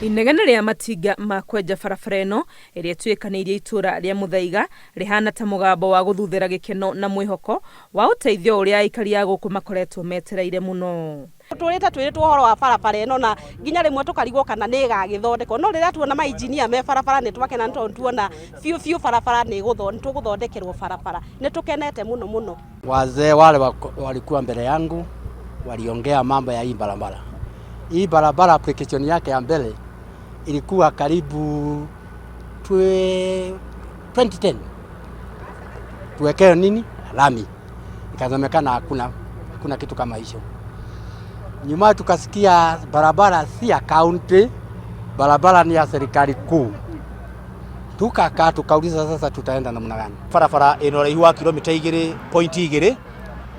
Inegene rĩa matinga ma kwenja barabara ĩno ĩrĩa ĩtuĩkanĩirie itũra rĩa Muthaiga rĩhana ta mũgambo wa gũthuthĩra gĩkeno na mwĩhoko wa ũteithio ũrĩa aikari a gũkũ makoretwo metereire mũno. Tũrĩte twĩrĩtwo ũhoro wa barabara ĩno na nginya rĩmwe tũkarigwo kana nĩ ĩgagĩthondekwo, no rĩrĩa tuona mainjinia me barabara nĩ twakena nĩ tondũ tuona biũ biũ barabara nĩ tũgũthondekerwo barabara, nĩ tũkenete mũno mũno. Wazee wale walikuwa mbele yangu waliongea mambo ya hii barabara. Hii barabara application yake ya mbele ilikuwa karibu 2010 tuwekewe nini lami, ikasemekana hakuna kitu kama hicho. Nyuma tukasikia barabara si ya county, barabara ni ya serikali kuu. Tukakaa tukauliza, sasa tutaenda namna gani? Barabara ĩna ũraihu wa kilomita 2.2,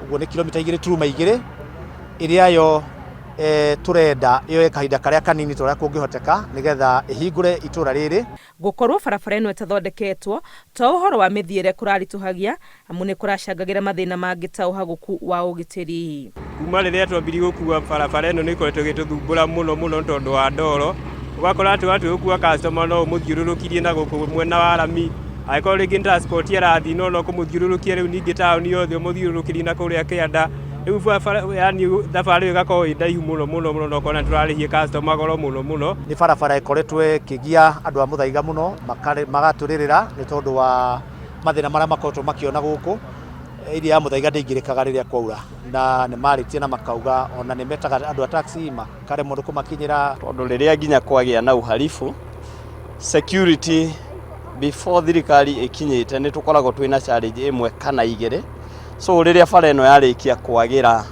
ũguo nĩ kilomita 2.2, ĩrĩa yo tũrenda yoe kahinda karĩa kanini ta ũrĩa kũngĩhoteka nĩgetha ĩhingũre itũra rĩrĩ. Gũkorwo barabara ĩno ĩtathondeketwo to ũhoro wa mĩthiĩre kũraritũhagia, amu nĩ kũracangagĩra mathĩna mangĩ ta ũhagũku wa ũgitĩri. Kuma rĩrĩa twambirie gũkua, barabara ĩno nĩ ĩkoretwo ĩgĩtũthumbũra mũno mũno nĩ tondũ wa ndoro. Ũgakora atĩ watua gũkua customer no ũmũthiũrũrũkirie na gũkũ mwena wa rami, angĩkorwo rĩngĩ nĩ transport arathiĩ no kũmũthiũrũrũkia rĩu ningĩ taũni yothe ũmũthiũrũrũkĩrie na kũrĩa kĩanda. Rĩu barabara yani thabarĩ ĩyo ĩgakorwo ĩ ndaihu mũno mũno mũno na ũkona tũrarĩhia customer goro mũno mũno. Nĩ barabara ĩkoretwo ĩkĩgia andũ a Muthaiga mũno, magatũrĩrĩra nĩ tondũ wa mathĩna marĩa makoretwo makĩona gũkũ. Area ya Muthaiga ndĩingĩrĩkaga rĩrĩa kwaura, na nĩ marĩtie na makauga ona nĩ metaga andũ a taxi makaremwo nĩ kũmakinyĩra. Tondũ rĩrĩa nginya kwagĩa na uhalifu, security before thirikari ĩkinyĩte, nĩ tũkoragwo twĩna challenge ĩmwe kana igĩrĩ. So rĩrĩa bara ĩno yarĩkia kwagĩra,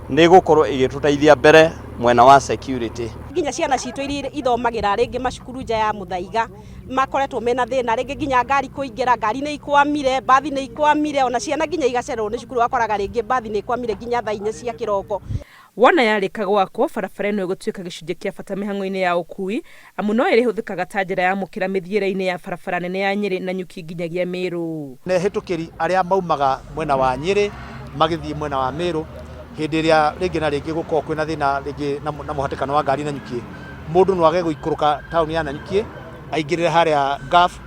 nĩ ĩgũkorwo ĩgĩtũteithia mbere mwena wa security. Nginya ciana citũ iria ithomagĩra rĩngĩ macukuru nja ya Muthaiga makoretwo mena thĩna, rĩngĩ nginya ngari kũingĩra, ngari nĩ ikwamire, mbathi nĩ ikwamire, ona ciana nginya igacererwo nĩ cukuru, wakoraga rĩngĩ mbathi nĩ ikwamire nginya thaa 4 cia kĩroko. Wona yarĩka gwakwo, barabara ĩno ĩgũtuĩka gĩcunjĩ kĩa bata mĩhang'o-inĩ ya ũkui, amu no ĩrĩhũthĩkaga ta njĩra ya mũkĩra mĩthiĩre-inĩ ya barabara nene ya Nyĩrĩ na Nyuki nginyagia Mĩrũ. Nĩ hĩtũkĩri arĩa maumaga mwena wa Nyĩrĩ magĩthiĩ mwena wa Mĩrũ, hĩndĩ ĩrĩa rĩngĩ na rĩngĩ gũkoragwo kwĩna thĩna rĩngĩ na mũhatĩkano wa ngari Nanyuki, mũndũ no age gũikũrũka taũni ya Nanyuki, aingĩrĩre harĩa Gulf,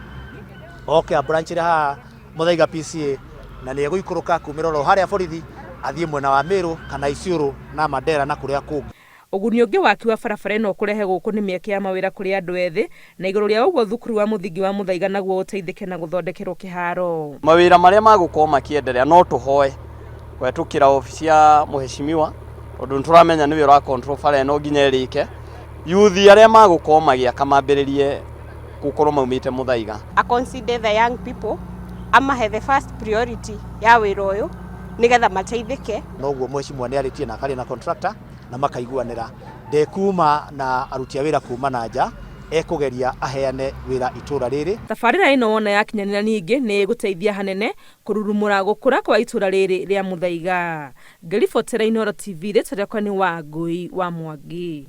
oke ambranchĩre haha Muthaiga PCA, na nĩ egũikũrũka kumĩra oro harĩa borithi athiĩ mwena wa Mĩrũ kana Isiolo na Mandera na kũrĩa kũngĩ. Ũguni ũngĩ waki wa barabara ĩno ũkũrehe gũkũ nĩ mĩeke ya mawĩra kũrĩ andũ ethĩ, na igũrũ rĩa ũguo thukuru wa mũthingi wa Muthaiga naguo ũteithĩke na gũthondekerwo kĩharo. Mawĩra marĩa magũkorwo makĩenderea, no tũhoe kũhetũkĩra obici ya mũheshimiwa, tondũ nĩ tũramenya nĩwe ũra control bara ĩno nginya ĩrĩke, yuthi arĩa magũkorwo magĩaka mambĩrĩrie gũkorwo maumĩte Muthaiga. A consider the young people, amahe the first priority ya wĩra ũyũ nĩgetha mateithĩke. Noguo mheshimiwa nĩ arĩtie na akaria na contractor na makaiguanĩra ndekuma na aruti a wĩra kuma na nja, ekũgeria aheane wĩra itũra rĩrĩ. Tabarĩra ĩno wona yakinyanĩra ningĩ nĩ ĩgũteithia hanene kũrurumũra gũkũra kwa itũra rĩrĩ rĩa Muthaiga. Ngĩribotera Inooro TV, rĩtwa rĩakwa nĩ Wangũi wa Mwangi.